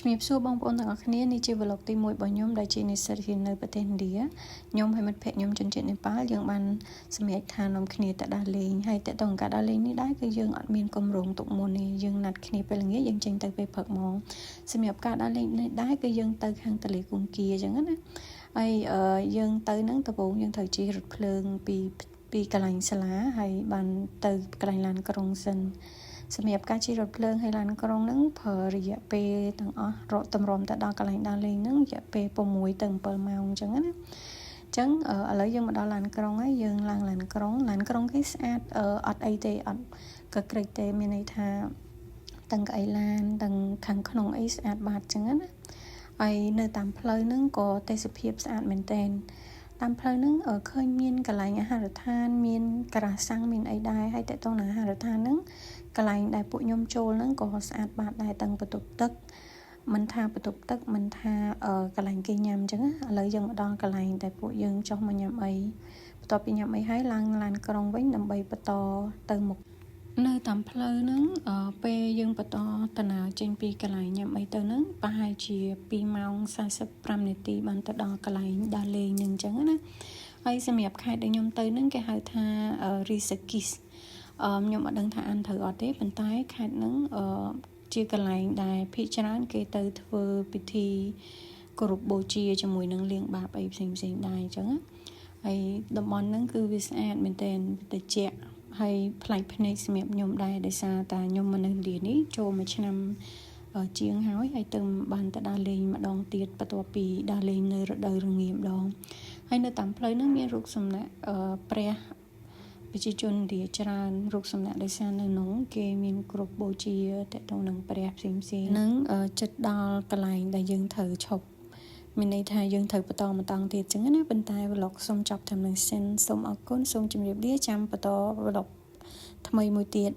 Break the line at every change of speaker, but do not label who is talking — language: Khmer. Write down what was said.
ជំរាបសួរបងប្អូនទាំងអស់គ្នានេះជា vlog ទី1របស់ខ្ញុំដែលជានិស្សិតរៀននៅប្រទេសឥណ្ឌាខ្ញុំហើយមិត្តភក្តិខ្ញុំជនជាតិនេប៉ាល់យើងបានសម្រេចថានាំគ្នាទៅដើរលេងហើយតើតើការដើរលេងនេះដែរគឺយើងអត់មានគម្រោងទុកមុនទេយើងណាត់គ្នាពេលល្ងាចយើងចេញទៅពេលព្រឹកហ្មងសម្រាប់ការដើរលេងនេះដែរគឺយើងទៅខាងទន្លេគង្គាអញ្ចឹងណាហើយយើងទៅហ្នឹងដំបូងយើងត្រូវជិះរថភ្លើងពីពីកន្លែងសាលាហើយបានទៅកន្លែងឡានក្រុងសិនសម្រាប់ការជិះរថភ្លើងហើយឡានក្រុងហ្នឹងប្រើរយៈពេលទាំងអស់រកតម្រាំទៅដល់កន្លែងដើរលេងហ្នឹងរយៈពេល6ទៅ7ម៉ោងអញ្ចឹងណាអញ្ចឹងឥឡូវយើងមកដល់ឡានក្រុងហើយយើងឡើងឡានក្រុងឡានក្រុងគេស្អាតអត់អីទេអត់កក្រិចទេមានន័យថាទាំងកៅអីឡានទាំងខាងក្នុងអីស្អាតបាតអញ្ចឹងណាហើយនៅតាមផ្លូវហ្នឹងក៏ទេសភាពស្អាតមែនទែនតាមផ្លូវហ្នឹងឃើញមានកន្លែងអាហារដ្ឋានមានក្រាសាំងមានអីដែរហើយតើតោះនឹងអាហារដ្ឋានហ្នឹងកន្លែងដែលពួកខ្ញុំចូលហ្នឹងក៏ស្អាតបាតដែរទាំងបន្ទប់ទឹកមិនថាបន្ទប់ទឹកមិនថាកន្លែងគេញ៉ាំអញ្ចឹងឥឡូវយើងមកដល់កន្លែងដែលពួកយើងចុះមកញ៉ាំអីបន្ទាប់ពីញ៉ាំអីហើយឡើងឡានក្រុងវិញដើម្បីបន្តទៅមុខនៅតាមផ្លូវហ្នឹងពេលយើងបន្តដំណើរចេញពីកន្លែងញ៉ាំអីទៅហ្នឹងប្រហែលជា2ម៉ោង45នាទីបានទៅដល់កន្លែងដើរលេងហ្នឹងអញ្ចឹងណាហើយសម្រាប់ខេត្តដែលខ្ញុំទៅហ្នឹងគេហៅថារីសាគីសអឺខ្ញុំអត់ដឹងថាអានត្រូវអត់ទេប៉ុន្តែខេត្តហ្នឹងអឺជាកន្លែងដែលភាគច្រើនគេទៅធ្វើពិធីគោរពបូជាជាមួយនឹងលាងបាបអីផ្សេងផ្សេងដែរអញ្ចឹងហើយតំបន់ហ្នឹងគឺវាស្អាតមែនទែនត្រជាក់ហើយប្លែកភ្នែកសម្រាប់ខ្ញុំដែរដោយសារតែខ្ញុំមកនៅឥណ្ឌានេះចូលមួយឆ្នាំជាងហើយហើយទៅបានទៅដើរលេងម្ដងទៀតបន្ទាប់ពីដើរលេងនៅរដូវរងាម្ដងហើយនៅតាមផ្លូវហ្នឹងមានរូបសំណាកព្រះប្រជាជនឥណ្ឌាច្រើនរូបសំណាកដោយសារនៅនោះគេមានគ្រប់បូជាតទៅនឹងព្រះផ្សេងផ្សេងនឹងចិត្តដល់កន្លែងដែលយើងត្រូវឈប់មានន័យថាយើងត្រូវបន្តមកតង់ទៀតចឹងណាប៉ុន្តែ vlog សូមចប់ត្រឹមនេះសិនសូមអរគុណសូមជម្រាបលាចាំបន្ត vlog ថ្មីមួយទៀត។